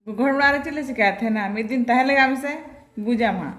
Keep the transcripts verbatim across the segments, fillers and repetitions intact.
ᱜᱚᱜᱚ ᱦᱚᱲ ᱚᱲᱟᱜ ᱨᱮ ᱪᱮᱫ ᱞᱮ ᱪᱤᱠᱟᱹᱭᱮᱫ ᱛᱟᱦᱮᱱᱟ? ᱢᱤᱫ ᱫᱤᱱ ᱛᱟᱦᱮᱸ ᱞᱮᱜᱟᱜ ᱢᱮᱥᱮ, ᱵᱩᱡᱟᱢ ᱦᱟᱸᱜ᱾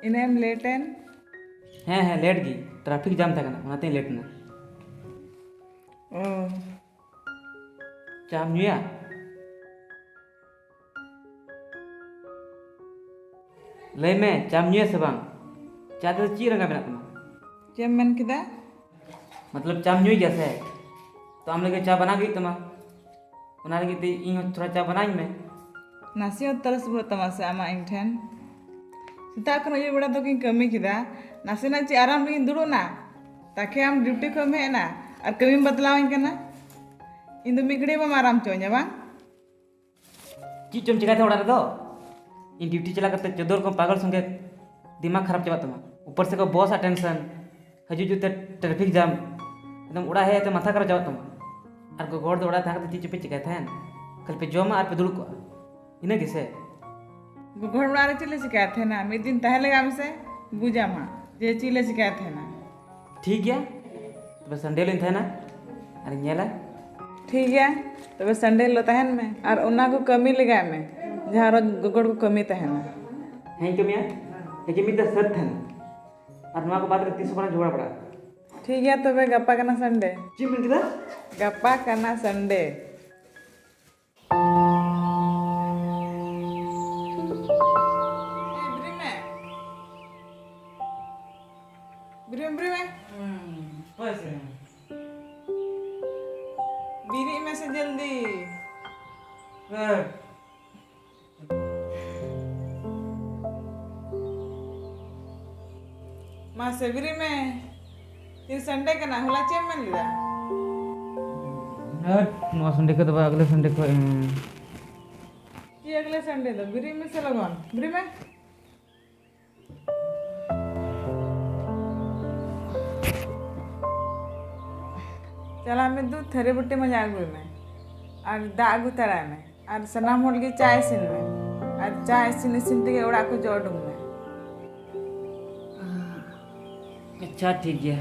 ᱤᱱᱟᱹᱢ ᱞᱮᱴ ᱮᱱ? ᱦᱮᱸ, ᱦᱮᱸ, ᱞᱮᱴ ᱜᱮ, ᱴᱨᱟᱯᱷᱤᱠ ᱡᱟᱢ ᱛᱟᱦᱮᱸ ᱠᱟᱱᱟ, ᱚᱱᱟᱛᱮᱧ ᱞᱮᱴ ᱮᱱᱟ᱾ ᱚ᱾ ᱪᱟᱢ ᱧᱩᱭᱟ? ᱞᱟᱹᱭ ᱢᱮ, ᱪᱟᱢ ᱧᱩᱭᱟ ᱥᱮ ᱵᱟᱝ? ᱪᱟ ᱛᱮᱫᱚ ᱪᱮᱫ ᱨᱟᱸᱜᱟ ᱢᱮᱱᱟᱜ ᱛᱟᱢᱟ? ᱪᱮᱫ ᱮᱢ ᱢᱮᱱ ᱠᱮᱫᱟ? ᱢᱚᱛᱞᱚᱵ, ᱪᱟᱢ ᱧᱩᱭ ᱜᱮᱭᱟ ᱥᱮ? ᱛᱚ, ᱟᱢ ᱞᱟᱹᱜᱤᱫ ᱪᱟ ᱵᱮᱱᱟᱣ ᱜᱮ ᱦᱩᱭᱩᱜ ᱛᱟᱢᱟ᱾ ᱚᱱᱟ ᱞᱟᱹᱜᱤᱫ ᱛᱮ ᱤᱧ ᱦᱚᱸ ᱛᱷᱚᱲᱟ ᱪᱟ ᱵᱮᱱᱟᱣ ᱤᱧ ᱢᱮ᱾ ᱱᱟᱥᱮ ᱦᱚᱸ ᱛᱚᱨᱥ ᱵᱟᱹᱱᱩᱜ ᱛᱟᱢᱟ ᱥᱮ ᱟᱢᱟᱜ ᱤᱧ ᱴᱷᱮᱱ? ᱥᱮᱛᱟᱜ ᱠᱷᱚᱱ ᱟᱹᱭᱩᱵ ᱵᱮᱲᱟ ᱫᱚ ᱠᱤᱱ ᱠᱟᱹᱢᱤ ᱠᱮᱫᱟ, ᱱᱟᱥᱮᱱᱟᱜ ᱪᱮᱫ ᱟᱨᱟᱢ ᱨᱮᱜᱤᱧ ᱫᱩᱲᱩᱵ ᱮᱱᱟ, ᱛᱟᱠᱮ ᱟᱢ ᱰᱤᱭᱩᱴᱤ ᱠᱷᱚᱱ ᱮᱢ ᱦᱮᱡ ᱮᱱᱟ ᱟᱨ ᱠᱟᱹᱢᱤᱢ ᱵᱟᱛᱞᱟᱣᱟᱹᱧ ᱠᱟᱱᱟ᱾ ᱤᱧ ᱫᱚ ᱢᱤᱫ ᱜᱷᱟᱹᱲᱤᱡ ᱵᱟᱢ ᱟᱨᱟᱢ ᱦᱚᱪᱚᱧᱟ ᱵᱟᱝ? ᱪᱮᱫ ᱪᱚᱢ ᱪᱮᱠᱟᱭ ᱛᱟᱦᱮᱸ ᱚᱲᱟᱜ ᱨᱮᱫᱚ? ᱤᱧ ᱰᱤᱭᱩᱴᱤ ᱪᱟᱞᱟᱣ ᱠᱟᱛᱮ ᱪᱚᱫᱚᱨ ᱠᱚ ᱯᱟᱜᱚᱞ ᱥᱚᱸᱜᱮ ᱫᱤᱢᱟᱜᱽ ᱠᱷᱟᱨᱟᱯ ᱪᱟᱵᱟᱜ ᱛᱟᱢᱟ, ᱩᱯᱚᱨ ᱥᱮ ᱠᱚ ᱵᱚᱥ ᱟᱜ ᱴᱮᱱᱥᱚᱱ, ᱦᱤᱡᱩᱜ ᱦᱤᱡᱩᱜ ᱛᱮ ᱴᱨᱟᱯᱷᱤᱠ ᱡᱟᱢ, ᱮᱠᱫᱚᱢ ᱚᱲᱟᱜ ᱦᱮᱡ ᱛᱮ ᱢᱟᱛᱷᱟ ᱠᱷᱟᱨᱟᱯ ᱪᱟᱵᱟᱜ ᱛᱟᱢᱟ᱾ ᱟᱨ ᱜᱚᱜᱚ ᱦᱚᱲ ᱫᱚ ᱚᱲᱟᱜ ᱛᱟᱦᱮᱸ ᱠᱟᱛᱮ ᱪᱮᱫ ᱪᱚᱯᱮ ᱪᱮᱠᱟᱭ ᱛᱟᱦᱮᱱ? ᱠᱷᱟᱹᱞᱤ ᱯᱮ ᱡᱚᱢᱟ ᱟᱨ ᱯᱮ ᱫᱩᱲᱩᱵ ᱠᱚᱜᱼᱟ, ᱤᱱᱟᱹ ᱜᱮᱥᱮ? ᱜᱚᱜᱚ ᱦᱚᱲ ᱚᱲᱟᱜ ᱨᱮ ᱪᱮᱫ ᱞᱮ ᱪᱮᱠᱟᱭ ᱛᱟᱦᱮᱱᱟ? ᱢᱤᱫ ᱫᱤᱱ ᱛᱟᱦᱮᱸ ᱞᱮᱜᱟᱜ ᱢᱮᱥᱮ, ᱵᱩᱡᱟᱢ ᱦᱟᱸᱜ᱾ ᱡᱮ ᱪᱮᱫ ᱞᱮ ᱪᱤᱠᱟᱹᱭ ᱛᱟᱦᱮᱱᱟ᱾ ᱴᱷᱤᱠ ᱜᱮᱭᱟ, ᱛᱚᱵᱮ ᱥᱟᱱᱰᱮ ᱦᱤᱞᱳᱜ ᱤᱧ ᱛᱟᱦᱮᱱᱟ ᱟᱨᱤᱧ ᱧᱮᱞᱟ᱾ ᱴᱷᱤᱠ ᱜᱮᱭᱟ, ᱛᱚᱵᱮ ᱥᱟᱱᱰᱮ ᱦᱤᱞᱳᱜ ᱛᱟᱦᱮᱱ ᱢᱮ ᱟᱨ ᱚᱱᱟ ᱠᱚ ᱠᱟᱹᱢᱤ ᱞᱮᱜᱟᱭ ᱢᱮ, ᱡᱟᱦᱟᱸ ᱨᱳᱡᱽ ᱜᱚᱜᱚ ᱦᱚᱲ ᱠᱚ ᱠᱟᱹᱢᱤ ᱛᱟᱦᱮᱱᱟ᱾ ᱦᱮᱸᱧ ᱠᱟᱹᱢᱤᱭᱟ, ᱞᱮᱠᱤᱱ ᱢᱤᱫᱴᱟᱝ ᱥᱟᱹᱛ ᱛᱟᱦᱮᱱᱟ, ᱟᱨ ᱱᱚᱣᱟ ᱠᱚ ᱵᱟᱫᱽ ᱨᱮ ᱛᱤᱥ ᱦᱚᱸ ᱵᱟᱞᱟᱝ ᱡᱷᱚᱜᱽᱲᱟ ᱵᱟᱲᱟᱜᱼᱟ᱾ ᱴᱷᱤᱠ ᱜᱮᱭᱟ, ᱛᱚᱵᱮ ᱜᱟᱯᱟ ᱠᱟᱱᱟ ᱥᱟᱱᱰᱮ᱾ ᱪᱮᱫ ᱮᱢ ᱢᱮᱱ ᱠᱮᱫᱟ? ᱜᱟᱯᱟ ᱠᱟᱱᱟ ᱥᱟᱱᱰᱮ᱾ ᱮ, ᱵᱮᱨᱮᱫ ᱢᱮ᱾ ᱵᱮᱨᱮᱫ ᱢᱮ, ᱵᱮᱨᱮᱫ ᱢᱮ᱾ ᱦᱩᱸ, ᱚᱠᱚᱭ ᱥᱮ? ᱵᱮᱨᱮᱫ ᱢᱮᱥᱮ ᱡᱚᱞᱫᱤ᱾ ᱦᱮᱸ᱾ ᱢᱟᱥᱮ ᱵᱮᱨᱮᱫ ᱢᱮ᱾ ᱛᱮᱦᱮᱧ ᱥᱟᱱᱰᱮ ᱠᱟᱱᱟ, ᱦᱚᱞᱟ ᱪᱮᱫ ᱮᱢ ᱢᱮᱱ ᱞᱮᱫᱟ? ᱦᱟᱹᱴ, ᱱᱚᱣᱟ ᱥᱟᱱᱰᱮ ᱠᱷᱚᱡ ᱫᱚ ᱵᱟᱝ, ᱟᱜᱽᱞᱮ ᱥᱟᱱᱰᱮ ᱠᱷᱚᱡ, ᱩᱸ᱾ ᱪᱮᱫ ᱟᱜᱽᱞᱮ ᱥᱟᱱᱰᱮ ᱫᱚ? ᱵᱮᱨᱮᱫ ᱢᱮᱥᱮ ᱞᱚᱜᱚᱱ, ᱵᱮᱨᱮᱫ ᱢᱮ᱾ ᱪᱟᱞᱟᱜ ᱢᱮ ᱫᱩ, ᱛᱷᱟᱹᱨᱤ ᱵᱟᱹᱴᱤ ᱢᱟᱡᱟ ᱟᱹᱜᱩᱭ ᱢᱮ ᱟᱨ ᱫᱟᱜ ᱟᱹᱜᱩ ᱛᱟᱨᱟᱭ ᱢᱮ᱾ ᱟᱨ ᱥᱟᱱᱟᱢ ᱦᱚᱲ ᱜᱮ ᱪᱟ ᱤᱥᱤᱱ ᱢᱮ᱾ ᱟᱨ ᱪᱟ ᱤᱥᱤᱱ ᱤᱥᱤᱱ ᱛᱮᱜᱮ ᱚᱲᱟᱜ ᱠᱚ ᱡᱚᱜ ᱩᱰᱩᱠ ᱢᱮ᱾ ᱟᱪᱪᱷᱟ, ᱴᱷᱤᱠ ᱜᱮᱭᱟ᱾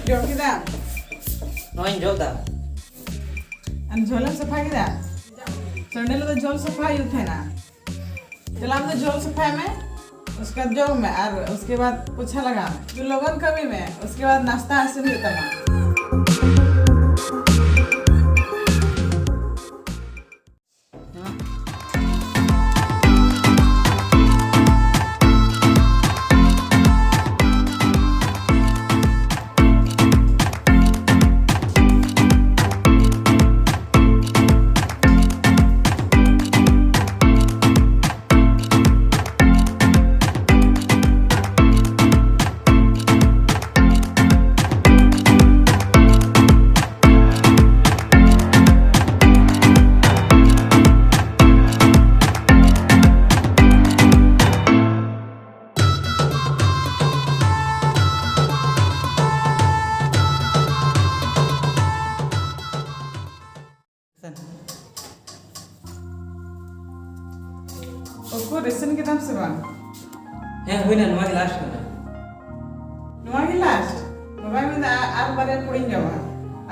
ᱡᱚᱜ ᱠᱮᱫᱟᱢ? ᱱᱚᱜᱼᱚᱭ ᱤᱧ ᱡᱚᱜ ᱫᱟ᱾ ᱟᱨ ᱡᱷᱚᱞᱮᱢ ᱥᱟᱯᱷᱟ ᱠᱮᱫᱟ? ᱥᱟᱱᱰᱮ ᱦᱤᱞᱳᱜ ᱫᱚ ᱡᱷᱚᱞ ᱥᱟᱯᱷᱟ ᱦᱩᱭᱩᱜ ᱛᱟᱦᱮᱱᱟ᱾ ᱪᱟᱞᱟᱜ ᱟᱢ ᱫᱚ ᱡᱷᱚᱞ ᱥᱟᱯᱷᱟᱭ ᱢᱮ, ᱩᱥᱠᱮ ᱵᱟᱫ ᱡᱚᱜ ᱢᱮ ᱟᱨ ᱩᱥᱠᱮ ᱵᱟᱫ ᱯᱳᱪᱷᱟ ᱞᱟᱜᱟᱣ ᱢᱮ᱾ ᱛᱩ ᱞᱚᱜᱚᱱ ᱠᱟᱹᱢᱤ ᱢᱮ, ᱩᱥᱠᱮ ᱵᱟᱫ ᱱᱟᱥᱛᱟ ᱤᱥᱤᱱ ᱦᱩᱭᱩᱜ ᱛᱟᱢᱟ᱾ ᱩᱠᱩᱨ, ᱤᱥᱤᱱ ᱠᱮᱫᱟᱢ ᱥᱮ ᱵᱟᱝ? ᱦᱮᱸ, ᱦᱩᱭᱱᱟ, ᱱᱚᱣᱟ ᱜᱮ ᱞᱟᱥᱴ ᱠᱟᱱᱟ᱾ ᱱᱚᱣᱟ ᱜᱮ ᱞᱟᱥᱴ? ᱵᱟᱵᱟᱭ ᱢᱮᱱᱫᱟ, "ᱟ-, ᱟᱨ ᱵᱟᱨᱭᱟ ᱯᱩᱲᱤᱧ ᱡᱚᱢᱟ,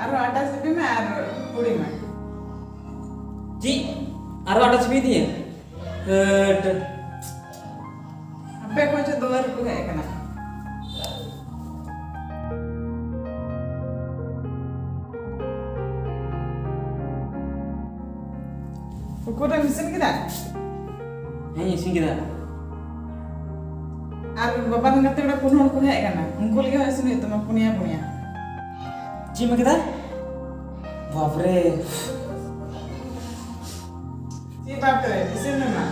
ᱟᱨᱦᱚᱸ ᱟᱴᱟ ᱥᱤᱯᱤ ᱢᱮ ᱟᱨ ᱯᱩᱲᱤ ᱢᱮ᱾" ᱪᱮᱫ? ᱟᱨᱦᱚᱸ ᱟᱴᱟ ᱥᱤᱯᱤ ᱫᱤᱧᱟ? ᱦᱟᱹᱴ᱾ ᱟᱯᱮ ᱠᱚ ᱪᱮᱫ ᱫᱩᱣᱟᱹᱨ ᱠᱚ ᱦᱮᱡ ᱟᱠᱟᱱᱟ? ᱩᱠᱩᱨᱮᱢ ᱤᱥᱤᱱ ᱠᱮᱫᱟ? ᱦᱮᱸ, ᱤᱥᱤᱱ ᱠᱮᱫᱟ᱾ ᱟᱨ ᱵᱟᱵᱟ ᱨᱮᱱ ᱜᱟᱛᱮ ᱠᱚᱲᱟ ᱯᱩᱱ ᱦᱚᱲ ᱠᱚ ᱦᱮᱡ ᱟᱠᱟᱱᱟ, ᱩᱱᱠᱩ ᱞᱟᱹᱜᱤᱫ ᱦᱚᱸ ᱤᱥᱤᱱ ᱦᱩᱭᱩᱜ ᱛᱟᱢᱟ, ᱯᱩᱱᱭᱟ ᱯᱩᱱᱭᱟ᱾ ᱪᱮᱫ ᱮᱢ ᱢᱮᱱ ᱠᱮᱫᱟ? ᱵᱟᱯᱨᱮ᱾ ᱪᱮᱫ ᱵᱟᱯᱨᱮ? ᱤᱥᱤᱱ ᱢᱮ ᱢᱟ᱾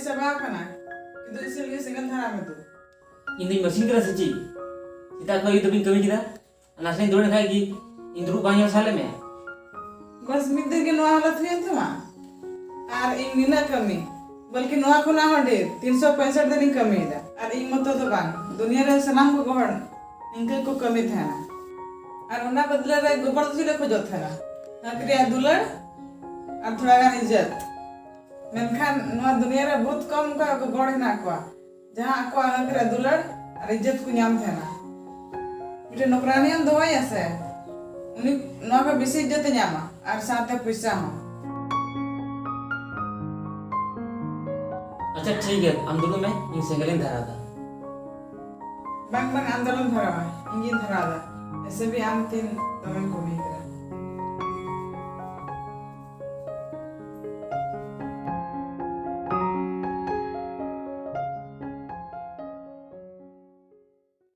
ᱪᱟᱵᱟ ᱟᱠᱟᱱᱟ᱾ ᱠᱤᱫᱩᱵ ᱤᱥᱤᱱ ᱞᱟᱹᱜᱤᱫ ᱥᱮᱸᱜᱮᱞ ᱫᱷᱟᱨᱟ ᱢᱮ ᱛᱚ᱾ ᱤᱧ ᱫᱩᱧ ᱢᱟᱹᱥᱤᱱ ᱠᱟᱱᱟ ᱥᱮ ᱪᱮᱫ? ᱥᱮᱛᱟᱜ ᱠᱷᱚᱱ ᱟᱹᱭᱩᱵ ᱫᱷᱟᱹᱵᱤᱡ ᱤᱧ ᱠᱟᱹᱢᱤ ᱠᱮᱫᱟ᱾ ᱱᱟᱥᱮᱧ ᱫᱩᱲᱩᱵ ᱞᱮᱱᱠᱷᱟᱡ ᱜᱮ ᱤᱧ ᱫᱩᱲᱩᱵ ᱵᱟᱝ ᱧᱮᱞ ᱥᱟᱦᱟᱣ ᱞᱮᱫ ᱢᱮᱭᱟ? ᱵᱟᱥ ᱢᱤᱫ ᱫᱤᱱ ᱜᱮ ᱱᱚᱣᱟ ᱦᱟᱞᱚᱛ ᱦᱩᱭᱮᱱ ᱛᱟᱢᱟ? ᱟᱨ ᱤᱧ ᱱᱤᱱᱟᱹᱜ ᱠᱟᱹᱢᱤ, ᱵᱚᱞᱠᱤ ᱱᱚᱣᱟ ᱠᱷᱚᱱᱟᱜ ᱦᱚᱸ ᱰᱷᱮᱨ, ᱛᱤᱱᱥᱚ ᱯᱚᱸᱭᱥᱚᱴᱷ ᱫᱤᱱᱤᱧ ᱠᱟᱹᱢᱤᱭᱮᱫᱟ᱾ ᱟᱨ ᱤᱧ ᱢᱚᱛᱚ ᱫᱚ ᱵᱟᱝ, ᱫᱩᱱᱤᱭᱟᱹ ᱨᱮ ᱥᱟᱱᱟᱢ ᱜᱚᱜᱚ ᱦᱚᱲ ᱱᱤᱝᱠᱟᱹ ᱠᱚ ᱠᱟᱹᱢᱤ ᱛᱟᱦᱮᱱᱟ᱾ ᱟᱨ ᱚᱱᱟ ᱵᱚᱫᱞᱟ ᱨᱮ ᱜᱚᱜᱚ ᱦᱚᱲ ᱫᱚ ᱪᱮᱫ ᱮ ᱠᱷᱚᱡᱚᱜ ᱛᱟᱦᱮᱱᱟ? ᱦᱟᱸᱠ ᱨᱮᱭᱟᱜ ᱫᱩᱞᱟᱹᱲ ᱟᱨ ᱛᱷᱚᱲᱟ ᱜᱟᱱ ᱤᱡᱽᱡᱚᱛ᱾ ᱢᱮᱱᱠᱷᱟᱱ ᱱᱚᱣᱟ ᱫᱩᱱᱤᱭᱟᱹ ᱨᱮ ᱵᱚᱦᱩᱛ ᱠᱚᱢ ᱚᱱᱠᱟ ᱜᱚᱜᱚ ᱦᱚᱲ ᱦᱮᱱᱟᱜ ᱠᱚᱣᱟ, ᱡᱟᱦᱟᱸ ᱟᱠᱚᱣᱟᱜ ᱦᱟᱸᱠ ᱨᱮᱭᱟᱜ ᱫᱩᱞᱟᱹᱲ ᱟᱨ ᱤᱡᱽᱡᱚᱛ ᱠᱚ ᱧᱟᱢ ᱛᱟᱦᱮᱱᱟ᱾ ᱢᱤᱫᱴᱮᱱ ᱱᱚᱠᱨᱟᱱᱤᱭᱟᱹᱢ ᱫᱚᱦᱚᱭᱟ ᱥᱮ, ᱩᱱᱤ ᱱᱚᱣᱟ ᱠᱷᱚᱱ ᱵᱮᱥᱤ ᱤᱡᱽᱡᱚᱛ ᱮ ᱧᱟᱢᱟ ᱟᱨ ᱥᱟᱶᱛᱮ ᱯᱚᱭᱥᱟ ᱦᱚᱸ᱾ ᱟᱪᱪᱷᱟ, ᱴᱷᱤᱠ ᱜᱮᱭᱟ, ᱟᱢ ᱫᱩᱲᱩᱵ ᱢᱮ, ᱤᱧ ᱥᱮᱸᱜᱮᱞ ᱤᱧ ᱫᱷᱟᱨᱟᱣ ᱫᱟ᱾ ᱵᱟᱝ, ᱵᱟᱝ, ᱟᱢ ᱫᱚ ᱟᱞᱚᱢ ᱫᱷᱚᱨᱟᱣᱟ, ᱤᱧ ᱜᱤᱧ ᱫᱷᱚᱨᱟᱣ ᱫᱟ᱾ ᱮᱥᱮ ᱵᱷᱤ ᱟᱢ ᱛᱤᱱ ᱫᱚᱢᱮᱢ ᱠᱟᱹᱢᱤ ᱠᱟᱱᱟ᱾